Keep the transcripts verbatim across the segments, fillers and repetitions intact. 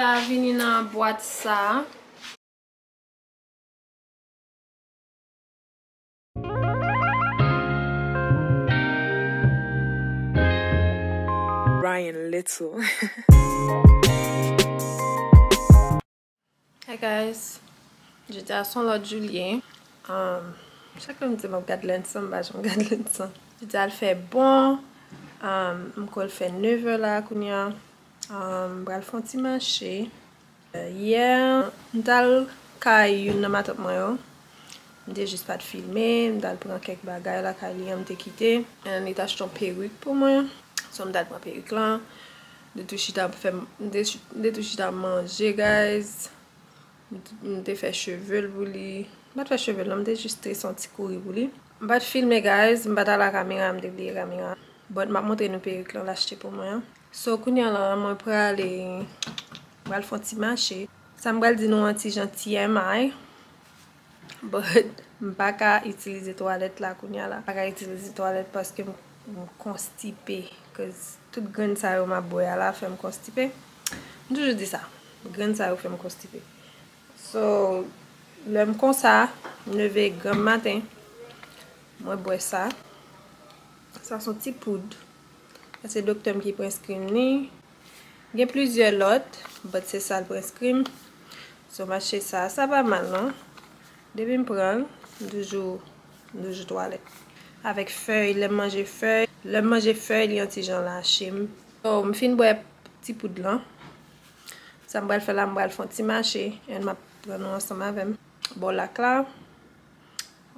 Sa vini nan bwat sa. Ryan Little. Hey guys, jodi a se yon lòt jou li ye. Um, chak lè m di m ap gad lè n san, m pa janm gad lè n san. Jodi a l fè bon. Um, m kwè l fè nevè la kounye a. Um, m pral fè yon ti mache. Yè, m t al kay youn nan matant mwen yo. M te jis pa t filme, m t al pran kèk bagay lakay li an, m te kite. And li t achte yon perik pou mwen. So, m t al pran perik lan. M te tou chita ap fè, m te, m te tou chita ap manje, guys. M t-, m te fè cheve l pou li. M pa t fè cheve l, non, m te jis trese yon ti kouri pou li. M pa t filme, guys, m pa t al a kamera, m te bliye kamera. But m ap montre nou perik lan l achte pou mwen an. So, kounye a la, mwen prale, pral fè yon ti mache. Sa m pral di nou an ti jan T M I, but m pa ka itilize twalèt la kounye a la. M pa ka itilize twalèt paske m, m konstipe. 'Cause tout grenn sa yo m ap bwè a la fè m konstipe. M toujou di sa. Grenn sa yo fè m konstipe. So, lè m konsa, m leve granm maten, mwen bwè sa. Sa se yon ti poud. Sa se doktè m ki preskri m li. Gen plizyè lòt, but se sa l preskri m. So, m achte sa. Sa pa mal, non. Depi m pran l, m toujou, m toujou twalèt. Avèk fèy, lè m manje fèy, lè m manje fèy, li yon ti jan lache m. So, m fin bwè ti poud lan. Sa m pral fè la, m pral fè yon ti mache, and m ap pran nou ansanm avè m bò lak la.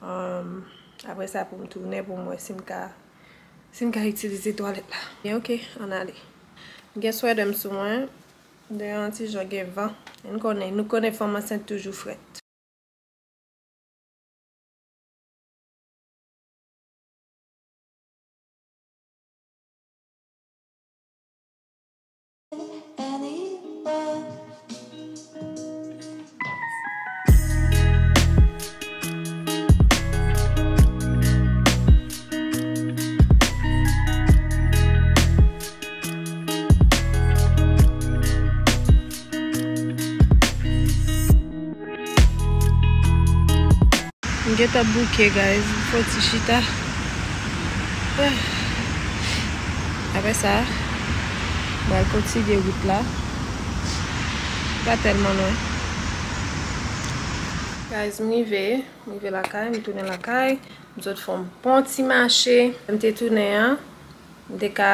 Um, apre sa, pou m tounen, pou m wè si m ka, si m ka itilize twalèt la. Men oke, ann ale. M gen swètè m sou mwen. Deyò an ti jan gen van. Nou konnen, nou konnen fanm ansent toujou frèt. M gentan bouke, guys. M fè yon ti chita. Ah. Apre sa, m pral kontinye wout la. Pa tèlman lwen. Guys, m rive. M rive lakay, m tounen lakay. M sot fè yon bon ti mache. M te tounen an, m te ka,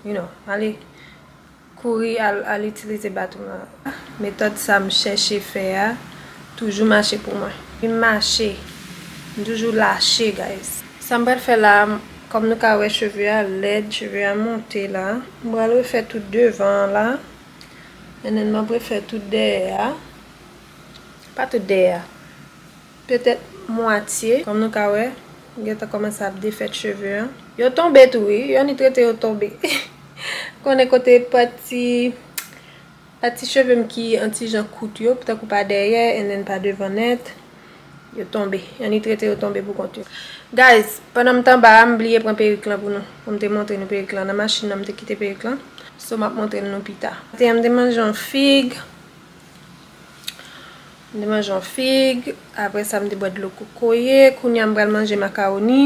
you know, ale kouri al, al itilize baton nan. Metòd sa m chèche fè a, toujou mache pou mwen. M mache, m toujou lache, guys. Sa m pral fè la, kòm nou ka wè cheve a lèd, cheve a monte la. M pral refè tout devan an la. And then m ap refè tout dèyè a. Pa tout dèyè a. Petèt mwatye, kòm nou ka wè, m gentan kòmanse ap defèt cheve an. Yo tonbe tou, wi, yo ni trete yo tonbe. Konnen kote pati, pati cheve m ki an ti jan kout yo, tankou pa dèyè, and then pa devan nèt, yo tonbe. Yo ni trete yo tonbe pou kont yo. Guys, pandan m t anba a, m bliye pran perik lan pou nou, pou m te montre nou perik lan. Nan machin nan, m te kite perik lan. So, m ap montre nou pita. Maten an, m te manje yon fig. M te manje yon fig, apre sa m te bwè dlo kokoye. Kounye a m pral manje makawoni.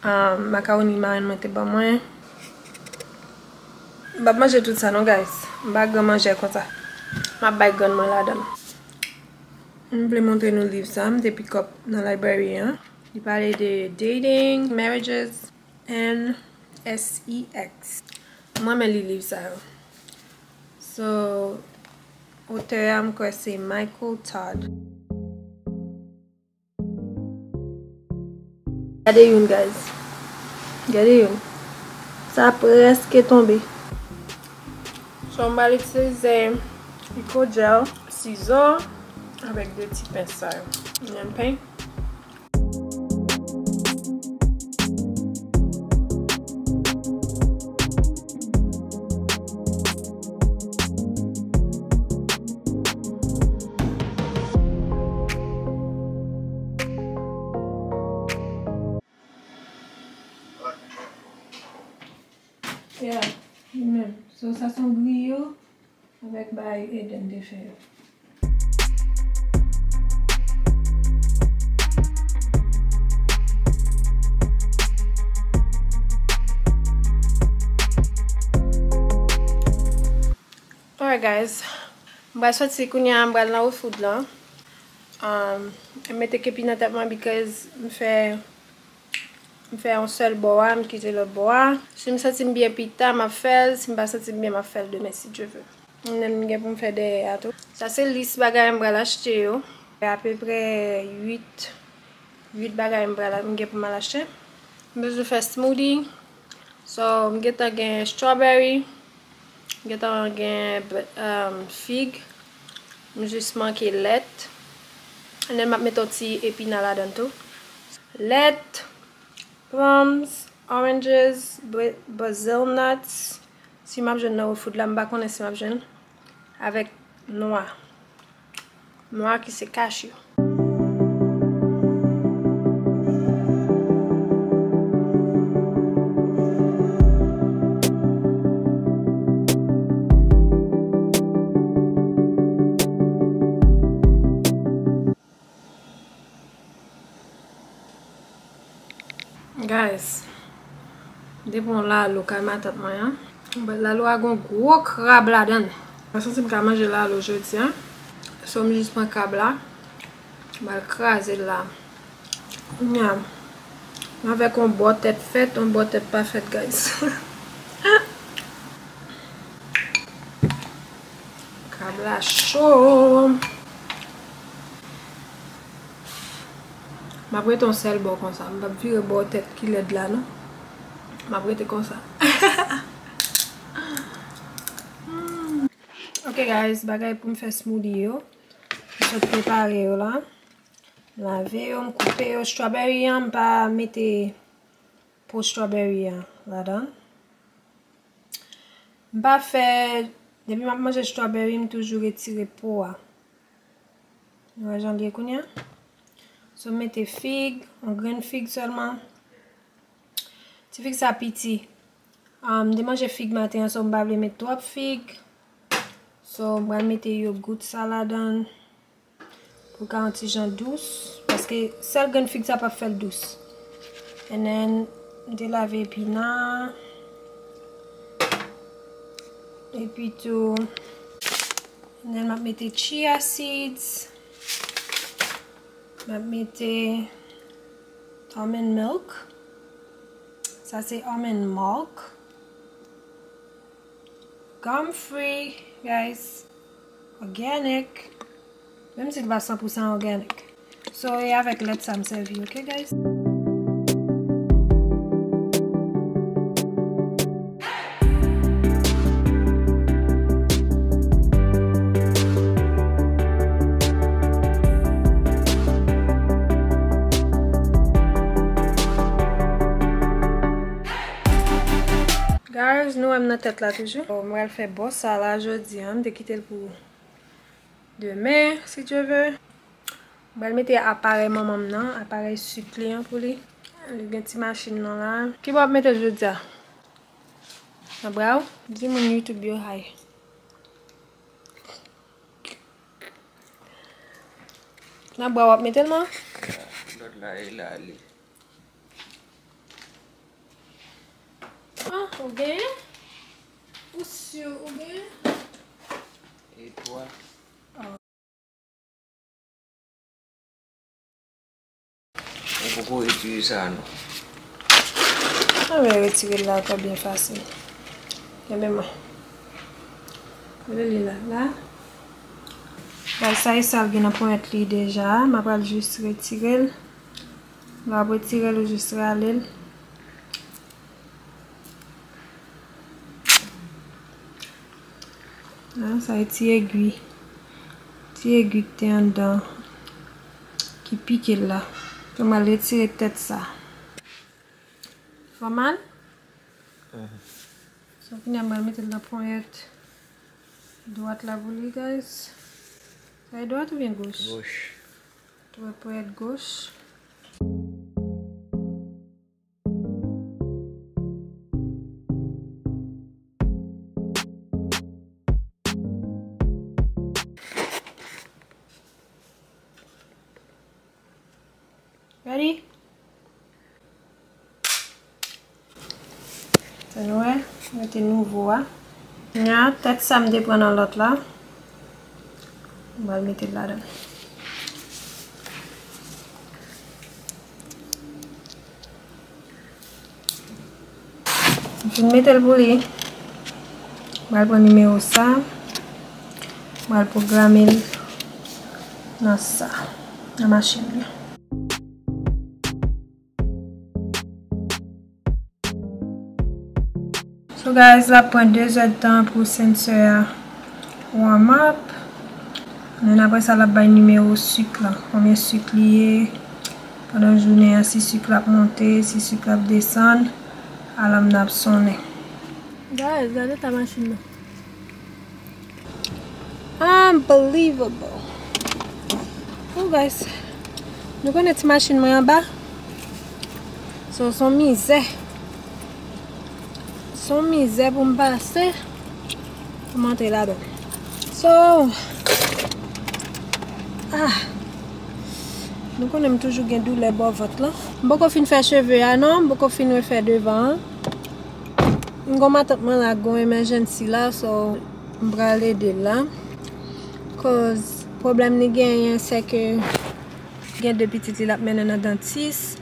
Ah, makawoni marenn mwen te ban mwen. M p ap manje tout sa non, guys. M pa gran manjè konsa. M ap bay grann mwen ladan l. M vle montre nou liv sa, m te pick up nan library an. Li pale de dating, marriages, and sex. Mwen renmen li liv sa yo. So, otè a, m kwè se Michael Todd. Gade youn, guys. Gade youn. Sa prèske tonbe. So, m pral itilize Eco Gel, sizo, avèk de ti pens sa yo. Yon pens. Yeah, li menm. So, sa se yon griyo. Avèk bagay Eden te fè yo. Alright, guys. M pral soti kounye a, m pral nan Whole Food la. Um, m mete kepi nan tèt mwen because m fè, m fè yon sèl bò a, m kite lòt bò a. Si m santi m byen pita, m ap fè l. Si m pa santi m byen, m ap fè l demen, si Dye ve. M gen pou m fè dèyè a tou. Sa se lis bagay m pral achte yo. Apeprè uit, uit bagay m pral, m gen pou m al achte. M bezwen fè smoothie. So, m gentan gen strawberry. M gentan gen, um, fig. M jis manke lèt. And then m ap met yon ti epina ladan tou. Lèt, plums, oranges, bra-, Brazil nuts. Si m ap jwenn nan Whole Food la, m pa konnen si m ap jwenn. Avèk nwa. Nwa ki se cashew. Guys, m te pran lalo kay matant mwen an. But lalo a gon gwo krab ladan l. Mwen santi m ka manje lalo jodi a. So, m jis pran krab la. M al kraze l la. Nyam. Avèk yon bò tèt fèt, yon bò tèt pa fèt, guys. Krab la cho. M ap rete yon sèl bò konsa. M p ap vire bò tèt ki lèd la, non. M ap rete konsa. Mm. Ok, guys, bagay pou m fè smoothie yo. M sot prepare yo la. M lave yo, m koupe yo. Strawberry an, m pa mete po strawberry an ladan. M pa fè, depi m ap manje strawberry, m toujou retire po a. Nou wè jan l ye kounye a? So, m mete fig, yon grenn fig sèlman. Ti fig sa piti. Ah, m te manje fig maten an, so m pa vle met twòp fig. So, m pral mete yogourt sa ladan l. Pou l ka yon ti jan dous, paske sèl grenn fig sa p ap fè l dous. And then, m te lave epina. Epi tou, and then m ap mete chia seeds. M ap mete almond milk. Sa se almond milk. Gum free, guys. Organic. Menm si l pa san pou san organic. So, e avèk lèt sa m sèvi, ok, guys? Guys, nou wè m nan tèt la toujou. Bon, m pral fè bò sa la jodi a. M te kite l pou demen, si Dye ve. M pral mete aparèy manman m nan, aparèy sik li an pou li. Li gen ti machin nan la. Ki bò w ap mete l jodi a? Nan bra w? Di moun YouTube yo hi. Nan bra w ap mete l, man? Lòt la, e la li. Ah, ou genyen? Ou si ou genyen? E twa. Ou poko retire sa, non. Mwen retire l la, twò byen fasil. Kenbe mwen. Rele li la, la. Guys, sa e sa l gen nan ponyèt li deja. M ap pral jis retire l. Lè w ap retire l, ou jis rale l. Ah, sa e ti egwi. Ti egwi ki te anndan, ki pike l la. Fè m al retire tèt sa. Fè mal? Mhm. So, kounye a, m pral mete l nan ponyèt dwat la pou li, guys. Sa e dwat oubyen goch? Goch. Twò ponyèt goch. Ready? Sa nou wè, mete nouvo a. Nya, tèt sa m te pran nan lòt la. M pral mete l ladan. M fin mete l pou li. M pral pran nimewo sa. M pral pwograme l nan sa, nan machin li. So guys, l ap pran de zè d tan pou sensor a warm up. Men apre sa, l ap bay nimewo sik la. Konbyen sik li ye pandan jounen an, si sik la ap monte, si sik la ap desann, alam nan ap sonnen. Guys, gade ta machin nan. Unbelievable. Oh, guys. Nou konnen ti machin mwen anba. So, se yon mizè. Se yon mizè pou m pase. Pou m antre ladan. So, ah. Nou konnen m toujou gen doulè bò vant lan. M poko fin fè cheve a non, m poko fin refè devan an. M gon matant mwen la, gon emergency la, so m pral ede l la. Cause pwoblèm li genyen, se ke gen de pitit li l ap mennen nan dantis.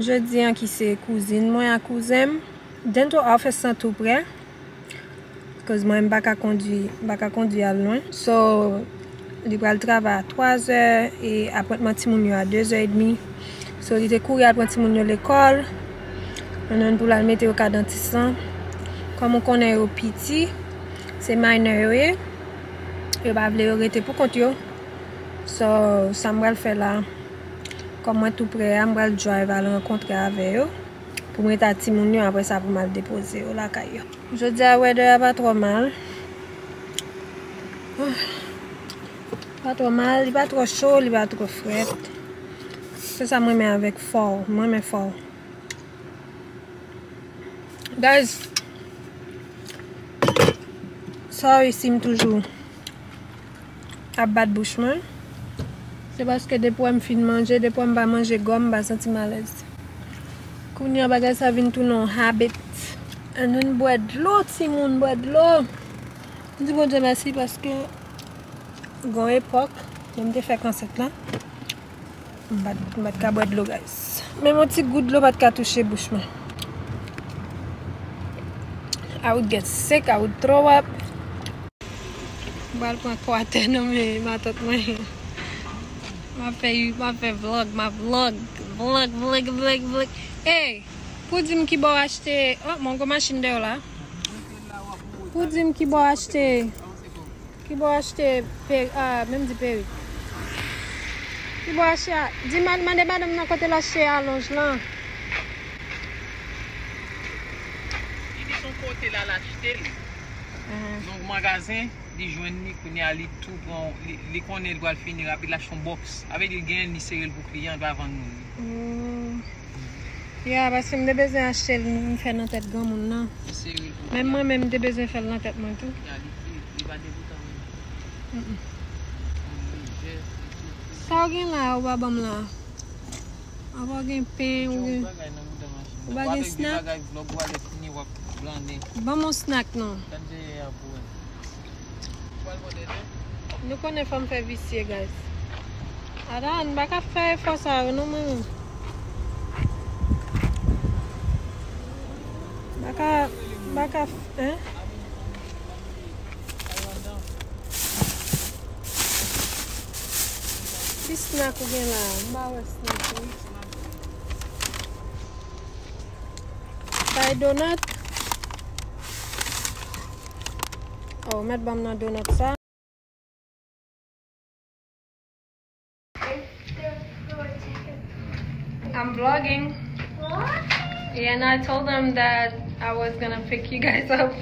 Jodi an ki se kouzin mwen ak kouzen m. Dental office lan tou prè. Cause mwen m pa ka kondwi, m pa ka kondwi al lwen. So, li pral travay a twa zè e apwentman timoun yo a de zè edmi. So, li te kouri al pran timoun yo lekòl. Mennen pou l al mete yo ka dantis lan. Kòm ou konnen yo piti, se minor yo ye. Yo pa vle yo rete pou kont yo. So, sa m pral fè la, kòm mwen tou prè a, m pral drive al rankontre avè yo. Pou m rete ak timoun yo, apre sa pou m al depoze yo lakay yo. Jodi a, weather a pa twò mal. Pa twò mal, li pa twò cho, li pa twò frèt. Se sa m renmen avèk fall, m renmen fall. Guys, sorry si m toujou ap bat bouch mwen. Se paske depi wè m fin manje, depi wè m pa manje gòm, m pa santi m alèz. Kounye a bagay sa vin tounen yon habit. Ann vin bwè dlo, timoun, bwè dlo. M di Bondye mèsi paske gon epòk, lè m te fèk ansent lan, m pa t, m pa t ka bwè dlo, guys. Menm yon ti gout dlo pa t ka touche bouch mwen. I would get sick, I would throw up. M pral pran kwatè nan men matant mwen. M ap fè, m ap fè vlog, m ap vlog, vlog, vlog, vlog, vlog. Hey, pou di m ki bò w achte, oh, mwen gon machin dèyè w la. Pou di m ki bò w achte, ki bò w achte pe-, ah, menm di perik. Ki bò w achte a? Di man-, mande madanm nan kote l achte alonj lan. Li di se yon kote l al achte l. Nan yon magazen. Li jwenn li, kounye a li tou pran, li, li konnen li pral fini rapid, l achte yon bòks. Sa vle di l genyen, li sere l pou kliyan, l pa vann moun li. Oh. Ya, paske m te bezwen achte l, m fè nan tèt granmoun nan. Li sere l pou kliyan. Menm mwen menm, m te bezwen fè l nan tèt mwen tou. Ya, li, li, li pa degoutan menm. Mm-mm. Li lejè, li tou. Sa w gen la, ou pa ban m la? Apa w gen pen, ou gen, ou pa gen snack? Ban m yon snack non. Nou konnen fanm fè visye, guys. Ata, m pa ka fè efò sa yo non, mwen menm. M pa ka, m pa ka, hein? Ki snack ou gen la? M pa wè snack wi. Sa e donut? Oh, mèt ban m nan donut sa. I'm vlogging. What? Yeah, and I told them that I was gonna pick you guys up.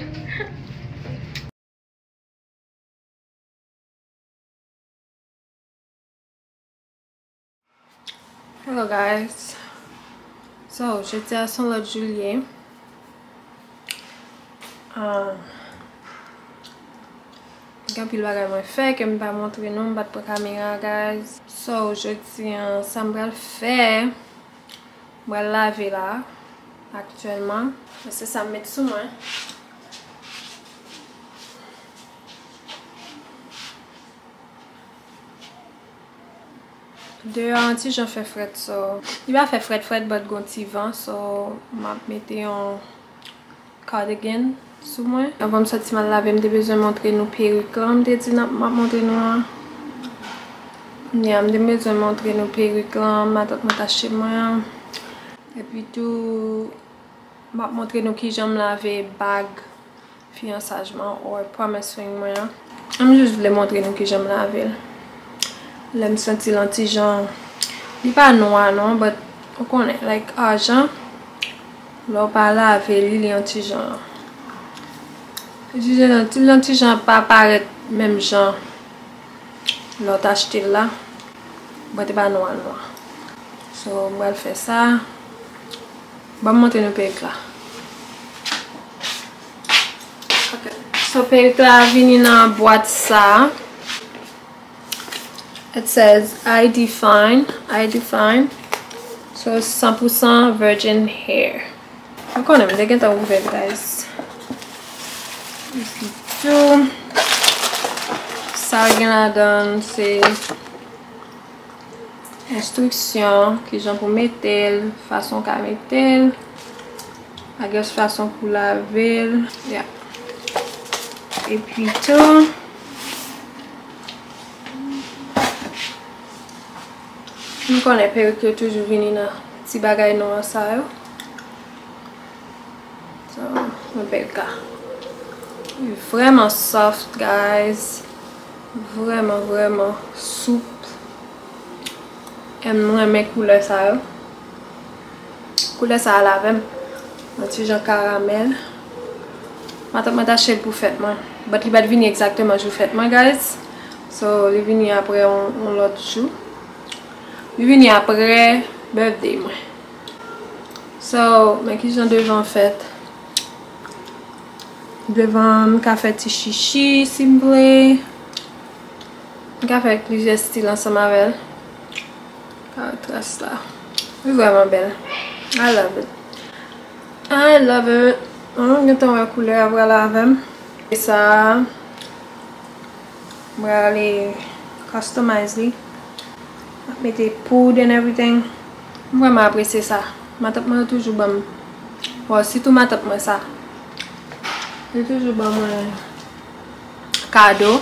Hello guys. So, jodi a se yon lòt jou l ye. Um, gen anpil bagay mwen fè ke m pa montre nou, m pa t pran kamera, guys. So, jodi a, sa m pral fè, Mwen lave la, aktyèlman. Se sa m met sou mwen. Deyò an ti jan fè frèt, so, li pa fè frèt frèt, but gon ti van, so, m ap mete yon cardigan sou mwen. Anvan m soti m al lave, m te bezwen montre nou perik lan, m te di n ap, m ap montre nou an. Yeah, m te bezwen montre nou perik lan, matant mwen t achte mwen an. Epi tou, m ap montre nou kijan m lave bag fiyansaj mwen or promise ring mwen an. M jis vle montre nou kijan m lave l. Lè m santi l yon ti jan, li pa nwa non, but ou konnen, like ajan, lè w pa lave li, li yon ti jan. Li yon ti jan pa parèt menm jan lè w t achte l la, but li pa nwa nwa. So, m pral fè sa. Ban m montre nou perik la. Ok. So, perik la vini nan bwat sa. It says, "I define, I define." So, san pou san virgin hair. Ou konnen, m te gentan ouvè l, guys. Epi tou, sa gen ladan l, se enstriksyon, kijan pou mete l, fason w ka mete l, I guess fason pou lave l. Yeah. Epi tou, nou konnen perik yo toujou vini nan ti bagay nwa sa yo. So, yon bèl ka. Li vrèman soft, guys. Vrèman, vrèman soup. E m renmen koulè sa yo. Koulè sa al avè m. Yon ti jan karamèl. Matant mwen t achte l pou fèt mwen. But li pa t vini egzakteman jou fèt mwen, guys. So, li vini apre yon, yon lòt jou. Li vini apre birthday mwen. So, men kijan devan fèt. Devan, m ka fè ti chichi, si m vle. M ka fè plizyè stil ansanm avè l. Gade tras la. Li vrèman bèl. I love it. I love it. An, gentan wè koulè a pral avè m. E sa, m prale customize li. M ap mete poud and everything. M vrèman apresye sa. Matant mwen yo toujou ban m. Bon, sitou matant mwen sa. Li toujou ban mwen kado.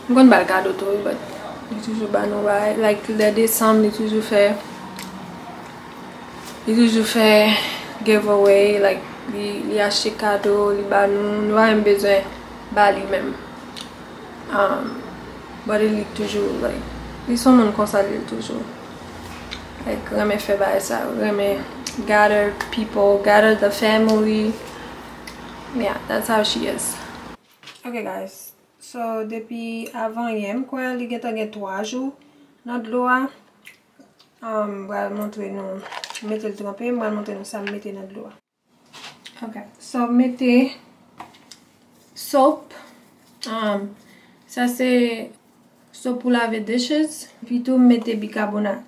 M konn ba l kado tou, wi, but li toujou ba nou bagay. Like, lè desanm, li toujou fè, li toujou fè giveaway, like, li, li achte kado, li ba nou, nou pa menm bezwen ba li menm. Um, but li toujou, like, li se yon moun konsa, li toujou. Like, renmen fè bagay sa, renmen gather people, gather the family. Yeah, that's how she is. Ok, guys. So, depi avan yè, m kwè li gentan gen twa jou nan dlo a. Um, m pral montre nou, mete l tranpe, m pral montre nou sa m mete nan dlo a. Ok, so m mete soap. Um, sa se soap pou lave dishes. Epi tou m mete bikabonat.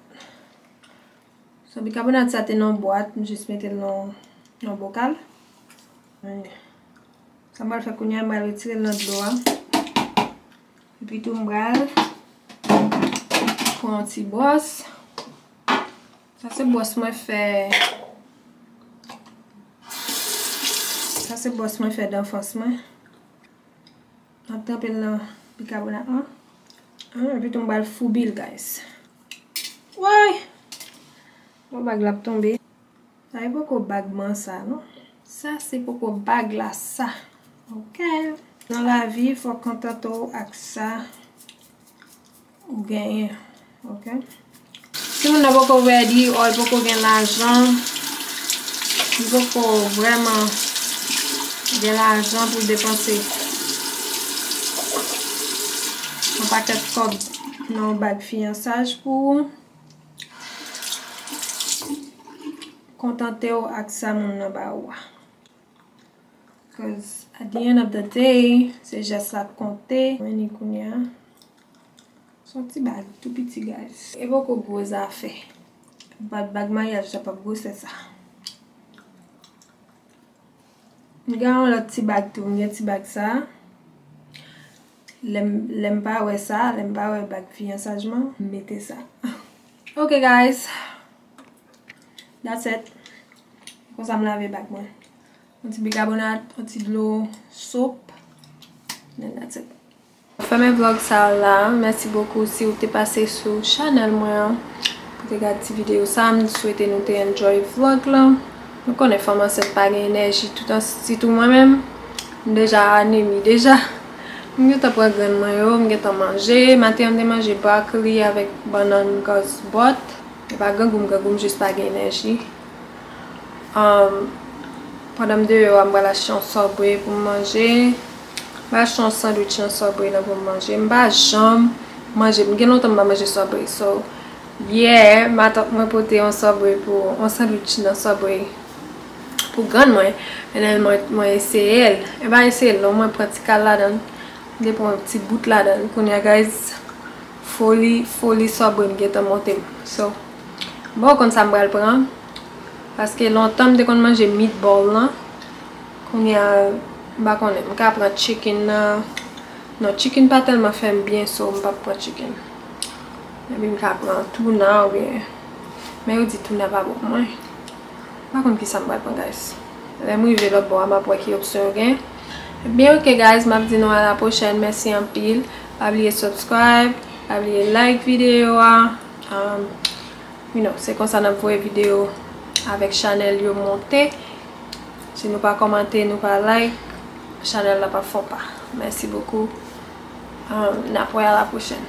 So, bikabonat sa te nan bwat, m jis mete l nan, nan bokal. Sa m pral fè kounye a, m pral retire l nan dlo a. Epi tou, m pral pran yon ti bwòs. Sa se bwòs mwen fè. Sa se bwòs mwen fè danfans mwen. M ap tranpe l nan bikabonat lan. Ah, epi tou m pral foubi l, guys. Woy! Bon, bag la ap tonbe. Sa e poko bag mwen sa, non. Sa se poko bag la, sa. Ok. Nan lavi, fò w kontante w ak sa ou genyen. Ok. Si moun nan poko ready, or l poko gen lajan, li poko vrèman gen lajan pou l depanse yon pakèt kòb nan yon bag fiyansaj pou ou, kontante w ak sa moun nan ba ou a. 'Cause at the end of the day, se jès la k konte. Mwen ni kounye a. Se yon ti bag tou piti, guys. E poko gwo zafè. Bat bag maryaj sa p ap gwosè sa. M gen yon lòt ti bag tou, m gen ti bag sa. Lè m lè m pa wè sa, lè m pa wè bag fiyansaj mwen, m mete sa. Ok guys. That's it. Konsa m lave bag mwen. Yon ti bikabonat, yon ti dlo, soap. Then that's it. Fèmen vlog sa a la. Mèsi bokou si ou te pase sou chanèl mwen an pou te gade ti videyo sa a. M swete nou te enjoy vlog lan. Nou konnen fanm ansent pa gen enèji tout an, sitou mwen menm. M deja anemi deja. M gentan pran grenn mwen yo, m gentan manje. Maten an m te manje broccoli avèk bannann gaz bòt. E pa grangou m grangou, m jis pa gen enèji. Um, pandan m deyò a, m pral achte yon Subway pou m manje. M pral achte yon sandwich nan Subway nan pou m manje. M pa janm manje, m gen lontan m pa manje Subway. So, yè, matant mwen pote yon Subway pou, yon sandwich nan Subway pou grann mwen. And then mwen, mwen eseye l. E pa eseye l non, mwen pran ti kal ladan l. M te pran yon ti bout ladan l. Kounye a, guys, foli, foli Subway m gentan monte m. So, bon, konn sa m pral pran. Paske lontan m te konn manje meatball lan. Kounye a, m pa konnen. M ka pran chicken nan. Non, chicken pa tèlman fè m byen, so m p ap pran chicken. Epi m ka pran tuna oubyen. Men yo di tuna pa bon pou mwen. M pa konn kisa m pral pran, guys. Lè m rive lòt bò a, m ap wè ki opsyon yo gen. Ebyen, ok, guys, m ap di nou a la pwochèn. Mèsi anpil. Pa bliye subscribe, pa bliye like videyo a. Um, you know, se konsa n ap voye videyo avèk chanèl yo monte. Si nou pa kòmante, nou pa like, chanèl la p ap fè yon pa. Mèsi bokou. Um, n ap wè a la pwochèn.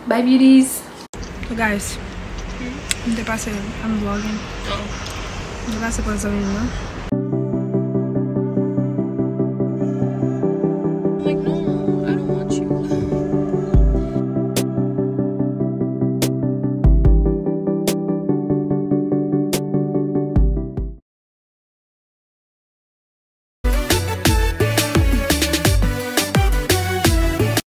Bye, beauties. So, guys, m te pase, I'm vlogging. M te pase pran zanmi m nan.